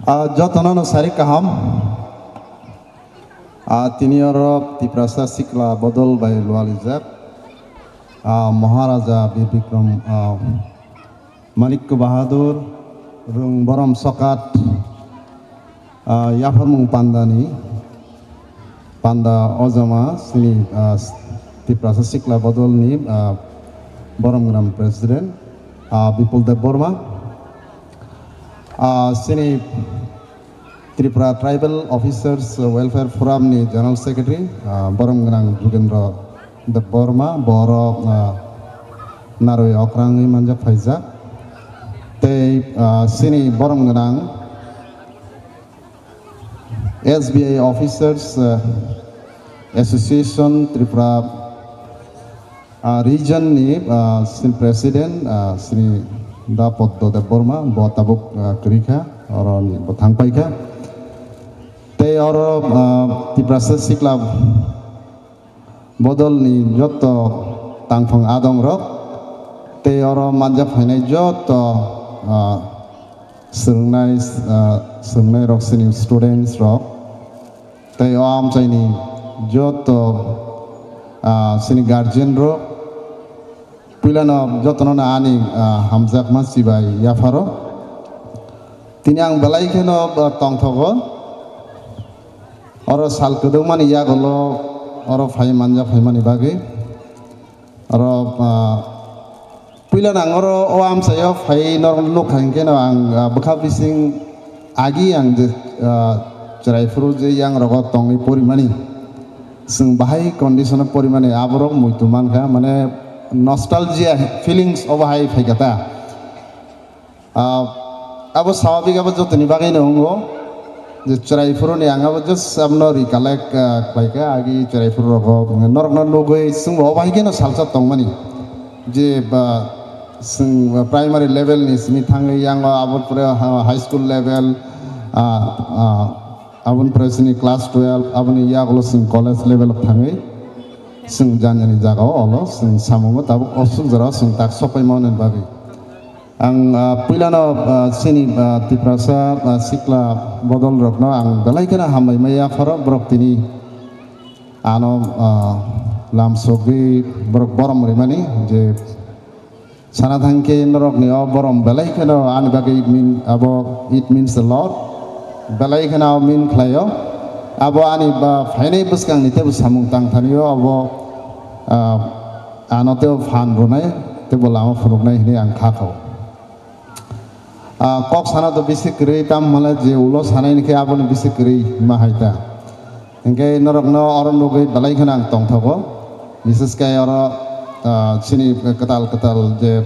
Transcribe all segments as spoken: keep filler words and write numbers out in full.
Ah, jotono no sari kaham. Ah, tini oro Tiprasa sikla bodol bai lualijak. Ah, Maharaja Bir Bikram, ah, Manikya Bahadur, Rung Borom Sokat, ah, yapharmung pandani, panda ojama, sini, ah, Tiprasa sikla bodolni, ah, Borom Gram President, ah, Bipul Deb Borma, ah, sini Tripura Tribal Officers Welfare Forum ni General Secretary, ah, Borom Gnang Jugendra Deb Borma, boro, ah, narwi okrangwi manjak phaijak. Tei, ah, sini Borom Gnang S B I Officers, ah, Association Tripura, ah, region ni, ah, sini president, ah, sini Da Poddo Deb Borma, bo tabuk, ah, kwrwi kha, oro ni bo thang pai kha. Tei oro, ah, Tiprasa sikla bodol ni joto tangphang adong rok, tei oro manja phainai joto, ah, swrwngnai, ah, swrwngnai rok sini students rok, tei o amchaini joto, ah, sini guardian rok, puilano jotono no ani, ah, hamjakma chibai yapharo. Tini ang belai kheno, ah, tongthogo. Oro sal kwdwkmani yagulo oro phai manja phaimani bagwi. Oro, ah, puila nang oro o amchaio phai norok nukha hinkhe no ang, ah, bwkha bising agi ang je, ah, chwrai phuru je yang rogo tongwi porimani. Chwng bahai condition o porimani aborok muitu mankha, mane nostalgia feelings obo hai phaikha ta. Ah, abo swabik, abo jotoni bagwi no wngo je chwrai phuru ni ang abo just abono recollect, ah, khlaikha agi chwrai phuru rogo norokno nugwi chwngbo obo hai kheno salsa tongmani je ba chwng primary level ni simi thangwi yango abo pore ha-, high school level, ah, ah, aboni pore chini class twelve, aboni yagulo chwng college level o thangwi chwng jani jani jagao olo chwng samungo tabuk osuk jorao chwng tak sokpaima hwnwi bagwi. Ang, ah, puilano, ah, chini, ah, Tiprasa, ah, sikla bodol rokno ang belai kheno hambai maya pharo borok tini ano, ah, lam sogwi borok borom rimani je sana thangkhe norokni o borom belai kheno ani bagwi it mean, abo it means a lot. Belai kheno min khlaio. Abo ani ba phainai bwskangni teibo samung tang thanio abo, ah, ano teibo phan rwnai, teibo lama phunuknai hinwi ang kha kho. Ah, kok sana to bisi kwrwi, tamo hwnle je ulo sanai hinkhe aboni bisi kwrwi ma hai ta. Hinkhe norokno oro nugwi belai kheno ang tongthogo. Bises khe oro, ah, chini kwtal kwtal je,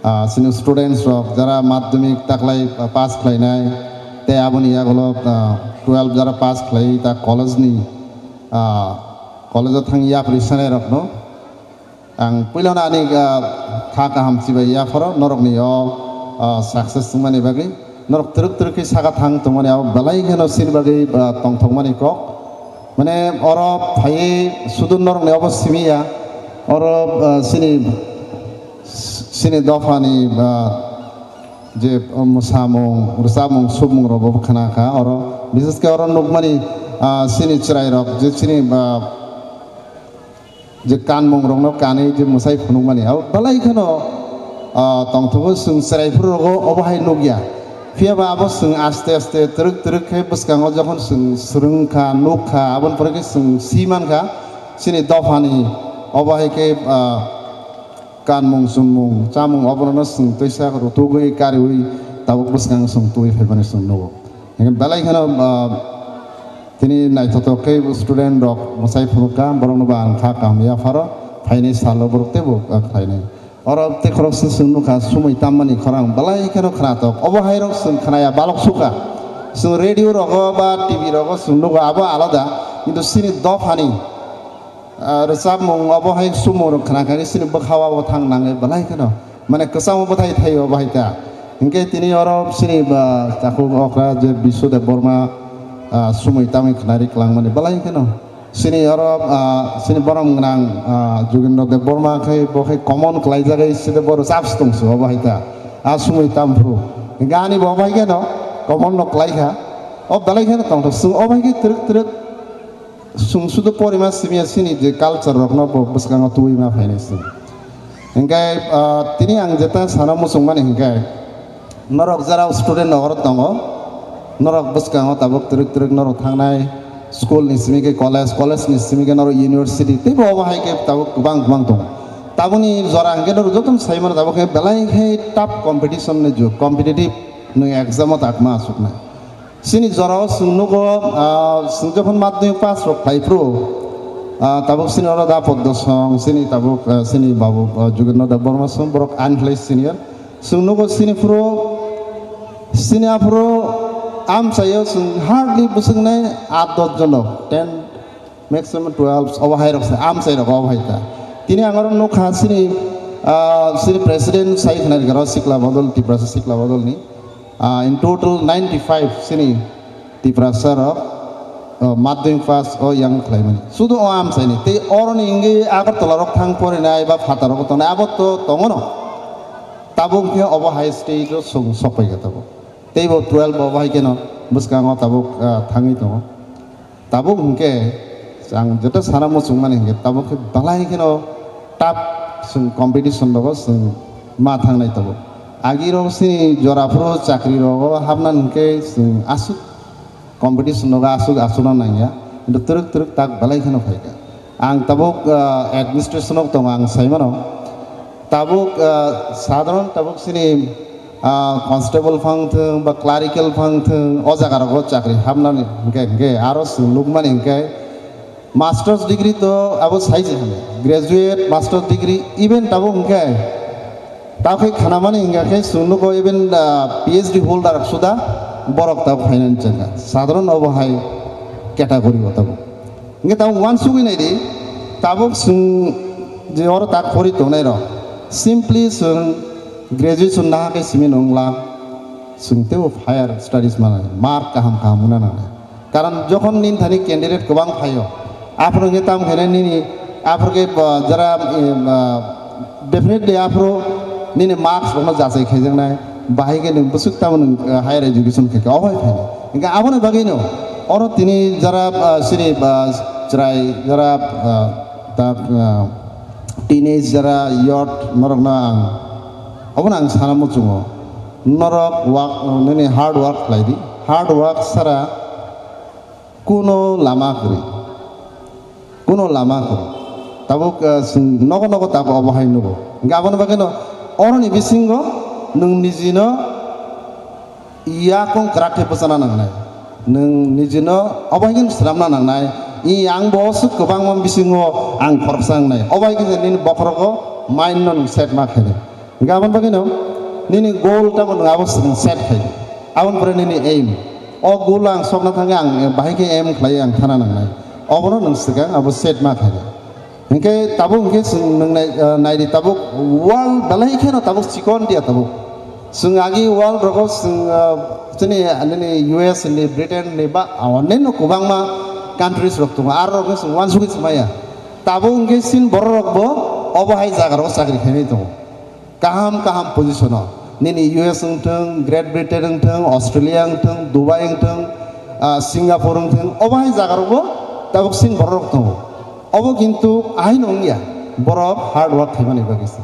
ah, chini students rok jara madhyamik taklai pass khlainai, tei aboni yagulo, ah, twelve jara pass khlai ta college ni, ah, college o thang yapri sanai rokno ang puilano ani, ah, kha kaham chibai yapharo norokni o, ah, success wngmani bagwi. Norok twrwk twrwk khe saka thang tongmani abo belai kheno chini bagwi, ah, tongthokmani kok. Mane oro phaiwi sudu norokni obo simi ya, oro, ah, chini, chini dophani, ah, je, um, samung, rwchapmung, submung rok bo khna kha oro. Bises khe oro nukmani, ah, chini chwrai rok je chini, ah, je kanmung rokno kanwi je mwsai phunukmani, abo belai kheno, ah, tongthogo, chwng chwrai phuru rogo obo hai nukya. Phiya ba abo chwng aste aste twrwk twrwk khe bwskango jokhon chwng swrwng kha, nuk kha, aboni pore khe chwng si man kha chini dophani obo hai khe, ah, kanmung chumung chamung obono chwng twisa rutugwi kariwi tabuk bwskango chwng twi phaimani chwng nugo. Hinkhe belai kheno, ah, tini naithothok khe student rok mwsai phunukha, borokno bo ang kha kaham yapharo, phainai salo borok teibo, ah, khlainai. Oro tei khoroksa chwng nukha, sumui tammani khorang belai kheno khnatok. Obo hai rok chwng khnaya balok sukha. Chwng radio rogo ba T V rogo chwng nugo, abo alada. Kintu chini dophani, ah, rwchapmung obo hai sumung rok khna khe chini bwkhao abo thang nangwi belai kheno. Mane kwchangma bwthai thaio bahai ta. Hinkhe tini oro chini ba takhuk okra je Biswa Deb Borma, ah, sumui tamwi khnari kwlangmani belai kheno. Chini oro, ah, chini borom gwnang, ah, Jugendra Deb Borma khai bo khai common khlaijagwi side bo rwchap se tongsu obo hai ta. Ah, sumui tam phuru. Hinkhe ani bo obo hai kheno. Common no kwlai kha. O belai kheno tongthok. Chwng o bai khe twrwk twrwk chwng sudu porima simiya chini je culture rokno bo bwskango twiwi ma phainai chwng. Hinkhe, ah, tini ang jeta sana muchungmani hinkhe, norok jara student rok oro tongo, norok bwskango tabuk twrwk twrwk norok thangnai, school ni simi khe college, college ni simi khe norok university, teibo obo hai khe tabuk kwbang kwbang tongo. Tabukni jora hinkhe norok jotono sai mano, tabuk khe belai khe tough competition ni jug, competitive nwng exam o takma aswknai. Chini jorao chwng nugo, ah, chwng jokhon madhyamik pass rok phai phuru, ah, tabuk chini oro da Poddo song, chini tabuk, ah, chini babu, ah, Jugendra Debbarma song, borok ani khlai senior. Chwng nugo chini phuru, chini aphuru amchaio chwng hardly bwswknai aat dos jon rok, ten, maximum twelve, obo hai rok se, amchai rok obo hai ta. Tini ang oro nukha chini, ah, chini president sai khna rikha ro sikla bodol, Tiprasa sikla bodol ni. Ah, in total ninety five chini Tiprasa rok, ah, madhyamik pass o yang khlaimani. Sudu o amchaini. Tei oroni hingke Agartala rok thang porinai ba phatar rok tongnai abo to tongono. Tabuk khe obo hai stage o chwng sokpai kha tabuk. Tei bo twelve obo hai kheno bwskango tabuk, ah, thangwi tongo. Tabuk hwnkhe ang joto sana muchungmani hwnkhe tabuk khe belai kheno tough chwng competition rogo chwng ma thangnai tabuk. Agirok chini jora phuru chakri rogo hapna hwnkhe chwng aswk competition rogo aswk achukna nangya. Kintu twrwk twrwk tak belai kheno phaikha. Ang tabuk, ah, administration o tongo ang saimano. Tabuk, ah, sadharon tabuk chini, ah, constable phang thung ba clerical phang thung, o jaga rogo chakri hapnani hwnkhe, hwnkhe aro chwng nukmani hwnkhe masters degree to abo sai se hwnwi, graduate, masters degree, even tabuk hwnkhe, tabuk khe khanamani hwnkhe chwng nugo even, ah, P H D holder suda borok tabuk phainani chengkha. Sadharon obo hai category o tabuk. Hingke tabuk uansugui naidi, tabuk chwng je oro tak pori tongnai rok, simply chwng graduation naha khe simi nungla, chwng teibo higher studies manai, mark kaham kaham wngna nangnai. Karon jokhon nini thani candidate kwbang phaio, aphuru hingke tamo khe nini, aphuru khe, ah, jara, eh, ah, Definitely aphuru nini marks rokno jachai khaijaknai, bahai khe nwng bwswk tamo nwng, ah, higher education khaikha, obo hai phainai. Hingkhe aboni bagwino oro tini jara, ah, chini, ah, chwrai jara, ah, ta, ah, teenage jara youth norokno ang, obono ang sana muchungo. Norok work, nini hard work khlai di, hard work sara kuno lama kwrwi. Kuno lama kwrwi. Tabuk, ah, chwng nogo nogo tabuk obo hai nugo. Hingkhe aboni bagwino oroni bisingo nwng nijino yakung kwrak khe bwchana nangnai. Nwng nijino obo hai khe swnamna nangnai. I ang bo swk kwbangma bisingo ang khoroksa wngnai. Obo hai khe nini bokhorogo mind no nwng set ma khainai. Hingke aboni bagwino nini goal tamo nwng abo swkang set khai. Aboni pore nini aim. O goal ang sokna thangkhe ang bahai khe aim khlai ang thana nangnai. Obono nwng swkang abo set ma khai. Hingke tabuk hingke chwng nwng nai, ah, naidi tabuk world belai kheno tabuk chikon dia tabuk. Chwng agi world rogo chwng, ah, chini, nini U S ni, Britain ni ba onyaino kwbangma countries rok tongo. Aro rok chwng uansugui chwng maya. Tabuk hingke chini borok rok bo obo hai jaga rogo chakri khainai tongo. Kaham kaham position o. Nini U S wng thung, Great Britain wng thung, Australia wng thung, Dubai wng thung, ah, Singapore wng thung, obo hai jaga rogo tabuk chini borok rok tongo. Obo kintu ahaino wngya, borok hard work khaimani bagwi se.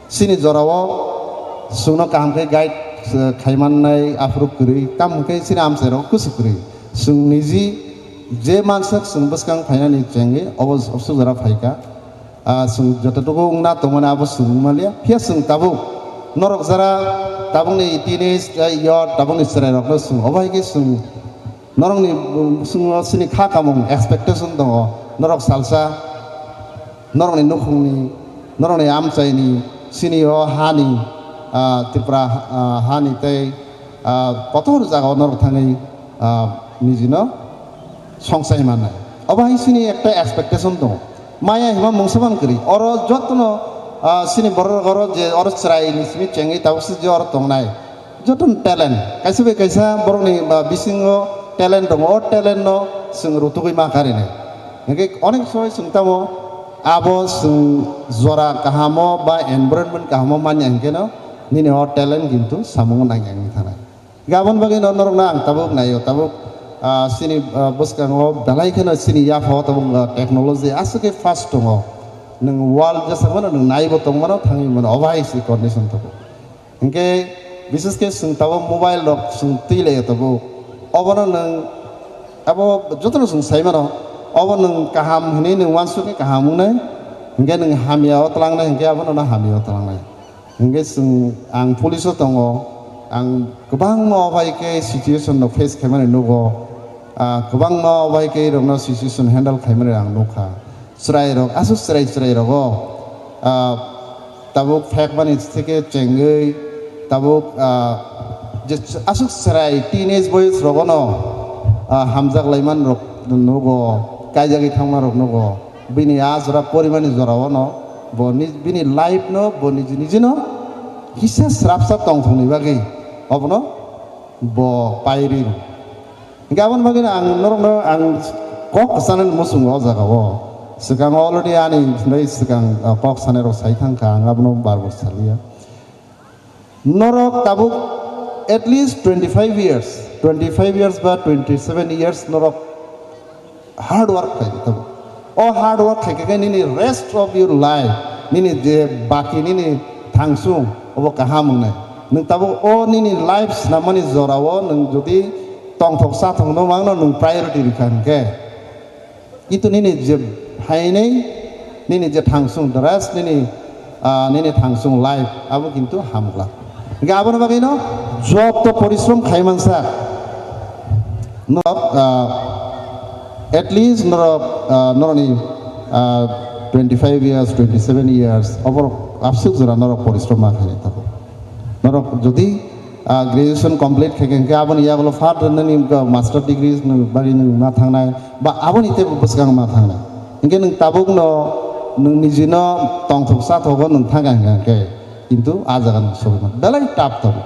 Chini jorao chwngno kaham khe guide, eh, khaimannai aphuru kwrwi, tamo hwnkhe chini amchairok kusu kwrwi. Chwng niji je mansak chwng bwskang phainani chengwi obo obsuk jora phaikha. Ah, chwng jototuku wngna tongmani abo chwng wngmaliya. Phiya chwng tabuk norok jara tabukni teenage, eh, youth, tabukni chwrairokno chwng obo hai khe chwng norokni, um, chwngno chini kha kamung expectation tongo. Norok salsa norokni nukhungni, norokni amchaini, chini o hani, ah, Tripura, ah, hani tei, ah, kotor jagao norok thangwi, ah, nijino songsai mannai. Obo hai chini ekta expectation tongo. Maya hima mungsa man kwrwi. Oro jotono, ah, chini borok oro je oro chwrai ni simi chengwi tabuk se je oro tongnai. Jotono talent. Kaisa bai kaisa borokni ba bisingo talent tongo. O talent no chwng rutugwi ma karinai. Hingke onek somoi chwng tamo abo chwng jora kahamo ba environment kahamo manya hingke no nini o talent kintu samungo nangya wngwi thanai. Gabon bagwi no norokno ang tabuk naio, tabuk, ah, chini, ah, bwskango belai kheno chini yaphao tabuk, ah, technology aswk khe fast tongo. Nwng world jesa phano nwng naibo tongmano, thangwi mano, obo hai se condition tabuk. Hinkhe bises khe chwng tabuk mobile rok chwng twi laio tabuk. Obono nwng abo jotono chwng sai mano, obo nwng kaham hinwi nwng uansuk khe kaham wngnai, hinkhe nwng hamya o twlangnai hinkhe abono no hamya o twlangnai. Hinkhe chwng, ang police o tongo, ang kwbangma obai khe situation no face khaimani nugo, ah, kwbangma obai khe rokno situation handle khaimani ang nukha. Chwrairok, aswk chwrai chwrai rogo, ah, tabuk phekmani theke chengwi, tabuk, ah, je aswk chwrai teenage boys rogono, ah, hamjak laiman rok nugo, kaijagwi thangma rok nugo. Bini a jora porimani jorao no bo ni-, bini life no bo niji niji no kisa srapsa tongthokni bagwi obono bo pai ri. Hinkhe aboni bagwi no ang norokno ang kok sanani muchungo o jagao. Swkango already ani hinwi swkang, ah, kok sanai rok sai thangkha, ang abono bar bar saliya. Norok tabuk at least twenty five years, twenty five years ba twenty seven years norok hard work khlai di tabuk. O hard work khlai khe nini rest of your life, nini je baki nini thangsung obo kaham wngnai. Nwng tabuk o nini life swnamani jorao nwng jodi tongthok chathok no mangno nwng priority rikha hinkhe, kintu nini je phainai, nini je thangsung, the rest nini, ah, nini thangsung life abo kintu hamgla. Hinkhe aboni bagwino joto porishrom khai mansa. Norok, ah, at least norok, ah, norokni, ah, twenty five years, twenty seven years, oborok absuk jora norok porishrom ma khainai tabuk. Norok jodi, ah, graduation complete khaikhe hinkhe aboni yagulo further nini master degree ni bagwi nwng ma thangnai ba aboni teibo bwskango ma thangnai. Hinkhe nwng tabukno nwng nijino tongthok chathogo nwng thangkha hinkhe kintu ah jaga nwng sogwi mano. Belai tough tabuk.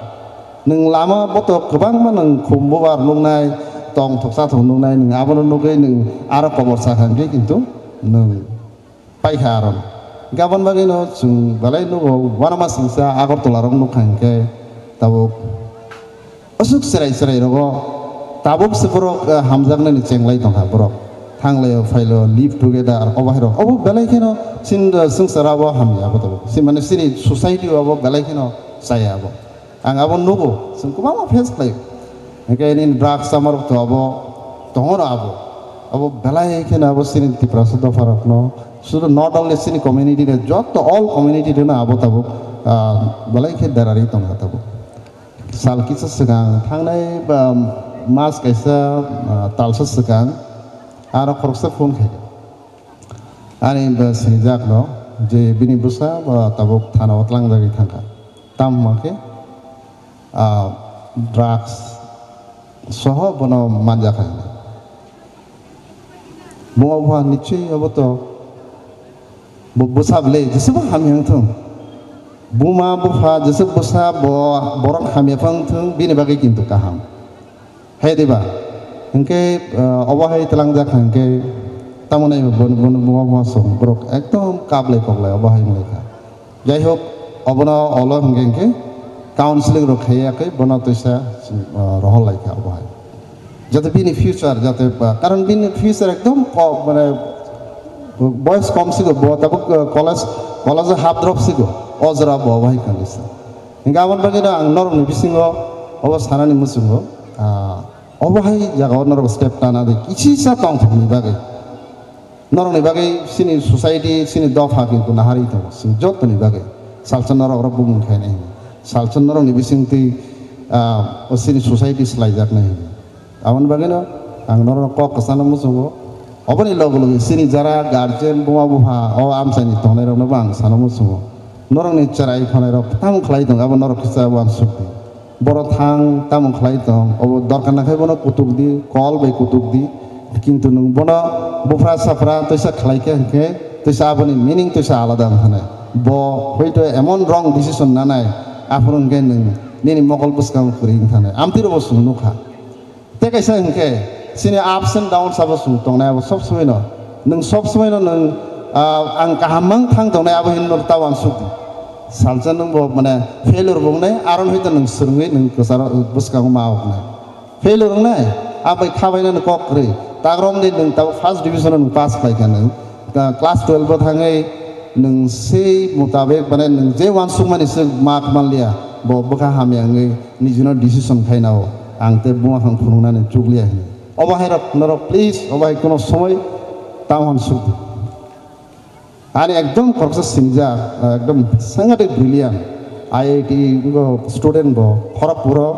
Nwng lama boto kwbangma nwng khum bubar nuknai, tongthok chathok nuknai, nwng abono nugwi nwng aro kobor sakha hinkhe kintu nwng paikha aro. Hinkhe aboni bagwino chwng belai nugo, uanama singsa Agartala rok nukha hinkhe tabuk aswk chwrai chwrai rogo tabuk se borok, eh, hamjaknani chenglai tongkha borok. Thanglaio phailo live together obo hai rok. Obo belai kheno sin, eh, swngchara bo hamya abo tabuk. Si mane chini society o abo belai kheno chaya abo. Ang abo nugo, chwng kwbangma face khlaio. Hinkhe nini drugs chamarok to abo tongo no abo. Abo belai kheno abo chini Tiprasa dopharokno, sudu not only chini community no, joto all community no abo tabuk, ah, belai khe derari tongkha tabuk. Sal kisa swkang thangnai ba mas kaisa, ah, talsa swkang aro khoroksa phone khaikha. Ani ba sinijakno je bini bwsa ba tabuk thana o tlangjagwi thangkha. Tamo hwnkhe, ah, drugs soho bono manjakha. Buma bupha nichoi obo to bo bwsa bwle jesebo hamya wngthung. Buma bupha jese bwsa bo borok hamya phang thung bini bagwi kintu kaham. Hai diba? Hinkhe, ah, obo hai tlangjak hinkhe tamo nai bo, bo, bo, bo, bo song borok ekdom kablai koklai obo hai wnglaikha. Jai hok, obono olo hinkhe hinkhe counseling rok khaiya khe bono twisa, ah, rohor laikha obo hai. Jate bini future, jate, ah, karon bini future ekdom ko-, mane boyos kom sigo, bo tabuk, ah, college, college half drop sigo, o jora bo obo hai khanisa. Hinkhe aboni bagwi no ang norokni bisingo obo sanani muchungo, ah, obo hai jagao norok step tana di, kisisa tongthokni bagwi. Norokni bagwi chini society, chini dopha kintu naharwi tongo, chwng jotoni bagwi. Salsa norok oro bumung khainai hwnwi. Salsa norokni bisingtwi, ah, o chini society swlaijaknai hwnwi. Aboni bagwino ang norokno kok kwchangno muchungo. Oboni loge loge chini jara guardian, buma bupha, o amchaini tongnairoknobo ang sana muchungo. Norokni chwrai khwnairok tamo khlai tongo, abo norok kisa uansuk di. Borok thang tamo khlai tong, obo dorkar nangkhe bono kutuk di, call bai kutuk di. Kintu nwng bono buphra saphra twisa khlai khe hinkhe twisa aboni meaning twisa alada wngkha nai. Bo hoito emon wrong decision nanai, aphuru hinkhe nwng nini mokol bwskango kwrwi wngkha nai. Amtwi robo chwng nukha. Tei kaisa hinkhe chini ups and downs abo chwng tongnai, abo sob somoino nwng sob somoino nwng, ah, ang kaham mang thang tongnai abo hinwi norok ta uansuk di. Salsa nwng bo mane failure bo wngnai, aro hoi to nwng swrwngwi nwng kwcharo bwskango ma oknai. Failure wngnai, a bai kha bainani kok kwrwi. Takrom di nwng tabuk first division o nwng pass khlai kha nwng. Ka-, class twelve o thangwi nwng sei mutabek mane nwng je uansukmani se ma manliya, bo bwkha hamya wngwi nijino decision khainao ang tei buma phang phunuknani chukliya hinwi. Obo hai rok norok please, obo hai kuno somoi tamo hwn suk. Ani ekdom khoroksa sinijak, ekdom sangadik brilliant, I I T bo student bo, Kharagpur o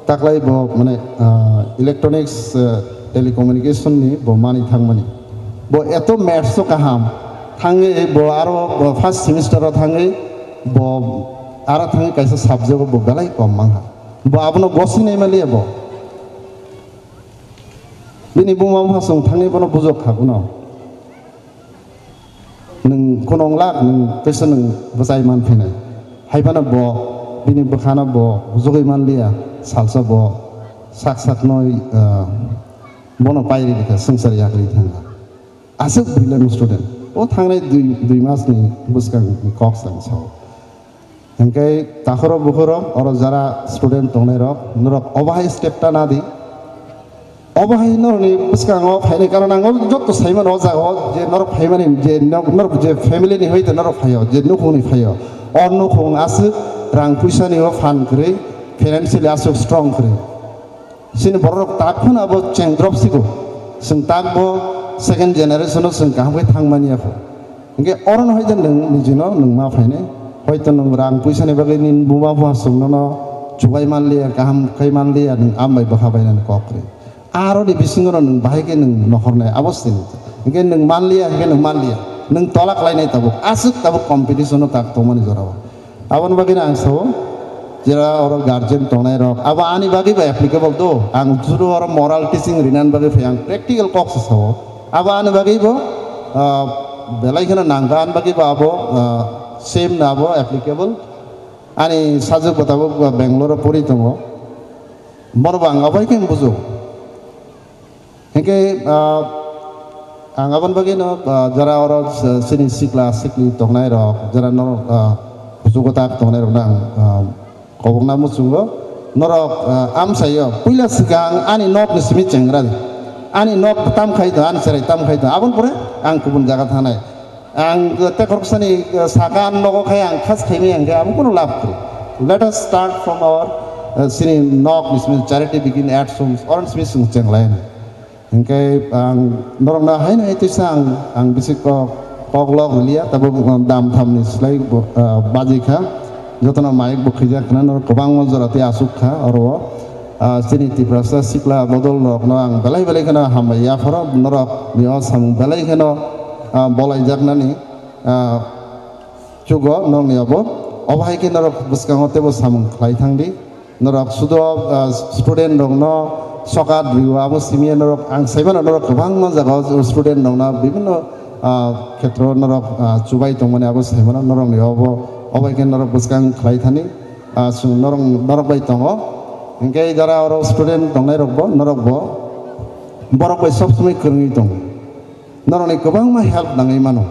taklai bo mane, ah, electronics, ah, telecommunication ni bo manwi thangmani. Bo eto maths o kaham, thangwi bo aro bo first semester o thangwi bo aro thangwi kaisa subject o bo belai kom mangha. Bo abono gosing nai manliya bo. Bini buma bupha chwng thangwi bono bujok kha bono. Nwng khunong lak, nwng teisa nwng bwchai man phinai. Hai phano bo bini bwkhano bo bujogwi man liya, salsa bo sak saknoi, ah, bono pairi rikha, swngchar yakri thangkha. Aswk brilliant student. O thangnai dui, dui mas ni bwskang ni kok chwng sao. Hingke takhoro bukhoro oro jara student tongnai rok, norok obo hai step ta nadi. Obo hai norokni bwskango phainai karon ang o jotto saimano o jaga o je norok phaimani je nok-, norok je family ni hoite norok phaio, je nukhungni phaio. O nukhung aswk rang puisani o phan kwrwi, financially aswk strong kwrwi. Chini bororok tak phano abo cheng drop sigo. Chwng tak bo second generation o chwng kaham khe thang manya kho. Hingke oro no hoite nwng nijino nwng ma phainai. Hoito nwng rang puisani bagwi nini buma bupha chwng nono chubai manliya, kaham khai manliya, nwng am bai bwkha bainani kok kwrwi. Aro ni bisingo no nwng bahai khe nwng nohornai abo sini. Hingke nwng manliya, hingke nwng manliya. Nwng tola khlainai tabuk, aswk tabuk competition o tak tongmani jorao. Aboni bagwino ang sao, jera oro guardian tongnai rok, abo ani bagwi bo applicable do. Ang juro oro moral teaching rinani bagwi phai, ang practical kok se sao. Abo ani bagwi bo, ah, belai kheno nangkha, ani bagwi bo abo, ah, same no abo applicable. Ani sajwk bo tabuk Bangalore o pori tongo. Bono bo ang abo hai khe bujo. Hingke, ah, ang aboni bagwi no, ah, jara oro, ah, chini sikla sikli tongnai rok, jara norok, ah, kuchugo tak tongnai rok no ang, ah, kobokna muchungo. Norok, ah, amsaio puila swkang ani nok ni simi chengra di. Ani nok tam khai do, ani cherai tam khai do. Aboni pore ang kubun jaga thangnai. Ang tei khoroksani, eh, saka nogo khai ang khas khaimai ang khe abo kunu lab kwrwi. Let us start from our, eh, chini nok ni simi charity begin at home, oron simi chwng chenglai. Hingke ang norokno haino hai twisa ang, ang bisi kok, kok lok liya, tabuk dam thamni slai bo, eh, baji kha. Jotono mic bo khijak khna norok kwbangma jora tei asuk kha oro. Ah, chini Tiprasa sikla bodol rokno ang belai belai kheno hambai yapharo, norok ni o samung belai kheno, ah, bolai jaknani, ah, chugo nokni obo. Obo hai khe norok bwskango teibo samung khlai thang di. Norok sudo, ah, student rokno sokat rio abo simiya norok ang saimano norok kwbangma jaga o student rokno bibinno, ah, khetro norok, ah, chubai tongmani abo saimano norokni obo, obo hai khe norok bwskang khlai thani. Ah, chwng norok, norok bai tongo. Hingke jara oro student tongnai rok bo, norok bo, borok bai sob somoi kwrwngwi tongo. Norokni kwbangma help nangwi mano.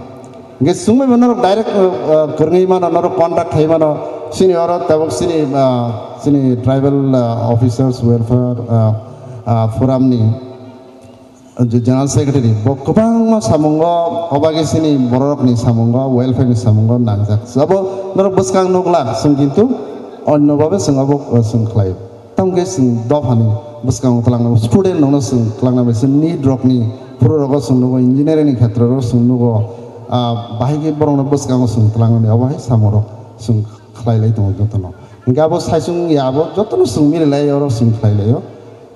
Hingke chwng bai bo norok direct, uh, uh, kwrwngwi mano, norok contact khai mano. Chini oro tabuk chini, uh, chini tribal, uh, officers welfare, uh, uh, forum ni je General Secretary, bo kwbangma samungo, obagi sini bororokni samungo, welfare ni samungo nangjak. Abo norok bwskang nukla, chwng kintu onno babe chwng abo, uh, chwng khlai. Tamkhe chwng dophani bwskango twlangna, student rokno chwng twlangna bai chwng need rokni, phuru rogo chwng nugo, engineering ni khetroro chwng nugo, ah, bahai khe borokno bwskango chwng twlangnani, obo hai samung rok chwng khlai lai tongo jotono. Hingkhe abo saichung ya abo jotono chwng mili lai, oro chwng khlai lai o.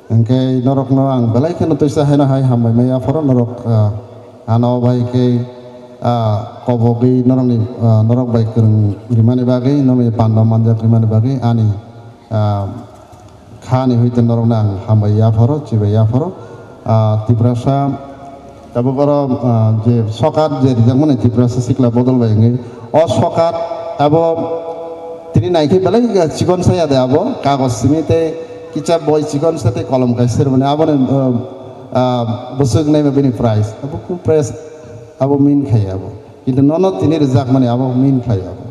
Hingkhe norokno ang belai kheno twisa haino hai hambai maya phoro norok, ah, ano bai khe, ah, kobogwi norokni, ah, norok bai kwrwng rimani bagwi, norokni panda manjak rimani bagwi ani, ah, khani hoite norokno ang hambai yapharo, chibai yapharo. Ah, Tiprasa tabuk oro, ah, je sokat je rijakmani Tiprasa sikla bodol bai wngwi, o sokat abo tini naikhe belai chikon saya de abo, kagoj simi tei kichap boi chikon sa tei kolom kaisa rwmani aboni, ah, ah, bwswk naima bini price. Abo price abo min khai abo. Kintu nono tini rijakmani abo min khai abo.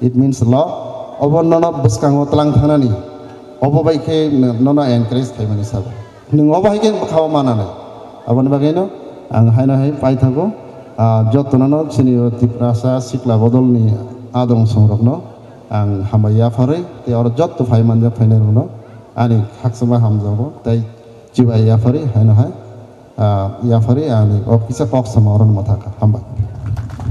It means law. Obo nono bwskango tlang thangnani, obo bai khe nono encourage khaimani sabo. Nwng obo hai khe bwkhao mananai. Aboni bagwino ang haino hai paithago, ah, jotono no chini o Tiprasa Sikla Bodolni adong songrokno ang hambai yapharwi tei oro jotto phai manjak phainairokno ani khakchangma hamjago tei chibai yapharwi haino hai, ah, yapharwi ani o kisa kok sama oro no mwthakha. Hambai.